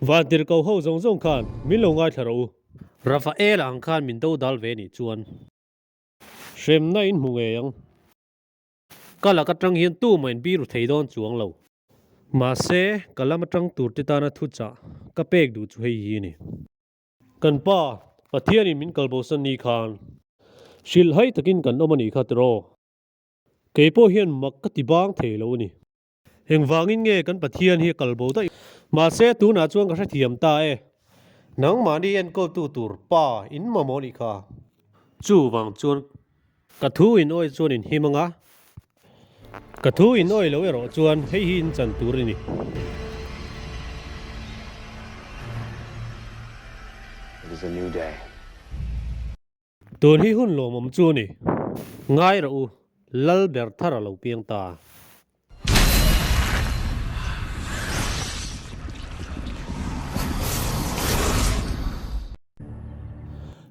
Vantirhkoh ho zawng zawng khan min lo ngaithla rawh u. Rafaela ang khan min do dal ve nih chuan. Hremna in hmu ngei ang. Ka lak atang hian tumah in biru thei dawn chuang lo. Mahse, ka lam atang tur te tana thuchah ka pek duh chu hei hi a ni. Kan pa, Pathianin min kalbosan ni khan hrilhhai takin kan awm a nih kha tiraw? Kei pawh hian mak ka ti bang thei lo a ni. Engvangin nge kan Pathian hi a kalbo daih? Mahse, tunah chuan ka hrethiam ta e. Nangmahni enkawltu tur pa in mamawh nih kha. Chuvang chuan Ka thu in awi chuan in him anga, ka thu in awi lo erawh chuan hei hi in chan tur a ni. Tun hi hun lawmawm chu a ni. Ngai rawh u, Lal ber thar a lo piang ta.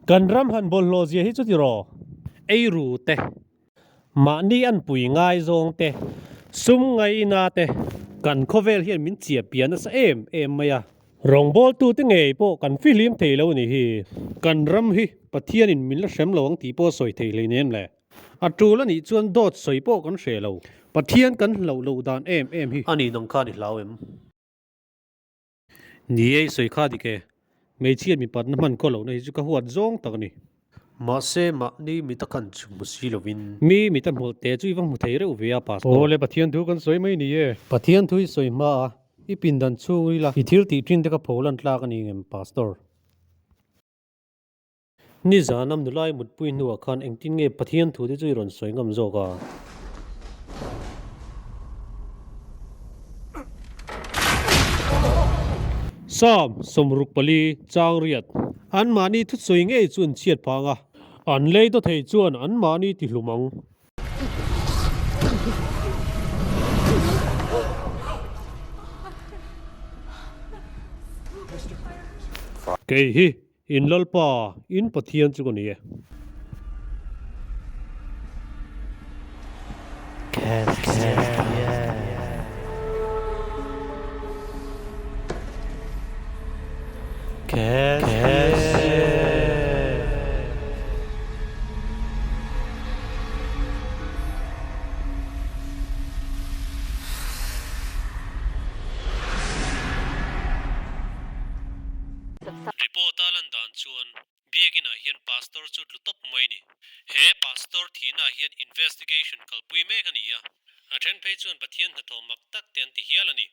Kan ram han bawlhhlawh zia hi chu tiraw? Eiru te, mahni anpui ngaizawng te, sum ngaina te, kan khawvel hian min chiah pian nasa em em mai a. Rawngbawltute ngei pawh kan fihlim thei lo ni hi. Kan ram hi Pathianin min la hrem lo ang tih pawh sawi thei hleinem le. A tul a nih chuan dawt sawi pawh kan hreh lo. Pathian kan hlauh loh dan em em hi. A nih nang khan i hlau em? Ni e, i sawi kha dik e. Hmeichhiat mipatna hman khaw lohna hi chu ka huat zawng tak a ni. Mahse, mahni mit a khan chu hmu si lovin. Mi mit a hmawlh te chu i va hmu thei reuh ve a, Pastor. Aw le, Pathian thu kan sawi mai ni e. Pathian thu i sawi hma a, i pindan chhung ril a. I thil tih thin te ka pho lan tlak a ni ngem, Pastor? Nizan a nulai mutpui hnuah khan engtin nge Pathian thute chu i rawn sawi ngam zawk a? Psalm 64 chang riat. Anmahni thusawi ngei chu an chhiat phang a, an lei dawthei chuan anmahni tihlum ang. Kei hi In Lalpa, in Pathian chu ka ni e. Report a lan dan chuan Biakin ah hian Pastor chu tlu tawp mai ni. He Pastor thihna ah hian investigation kalpui mek a ni a, a then phei chuan Pathian hnathawh mak tak te an ti hial a ni.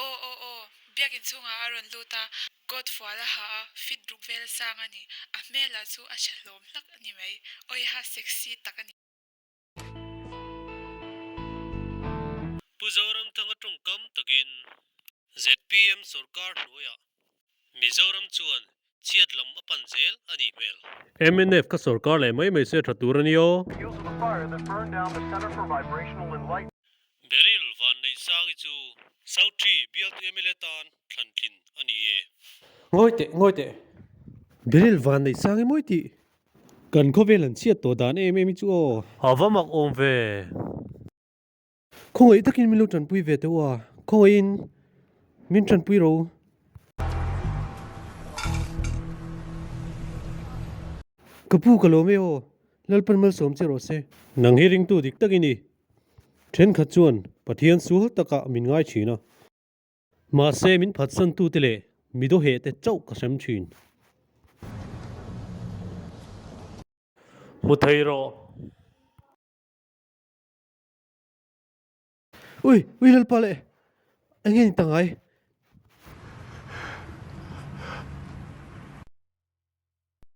Aw aw aw, Biakin chhungah a rawn lut a, coat fual a ha a, fit ruk vel sang a ni. A hmel ah chu a tha hlawm hlak a ni mai. Awiha sexy tak a ni. Pu Zoramthanga tawngkam takin zpm sorkar hnuaiah Mizoram chuan chhiat lam a pan zel a nih hmel. Mnf kha sorkar leh mai mai se tha tur a ni aw. Beryl Vanneihsangi chu South Tree bialtu mla tan thlan tlin a ni e. Ngawi teh, ngawi teh. Beryl Vanneihsangi mawi tih Kan khawvel an chhiat tawh dan em em hi chu aw. A va mak awm ve. Khawngaih takin min lo tanpui ve teuh a, khawngaihin min tanpui ro. Ka pu ka lawm e aw, Lalpan malsawm che rawh se. Nang hi ringtu dik tak i ni. Thenkhat chuan Pathian sual takah min ngai thin a. Mahse min phatsantute leh mi dawhehte chauh ka hrem thin. Hmu thei rawh. Ui, ui Lalpa leh, eng nge ni ta ngai?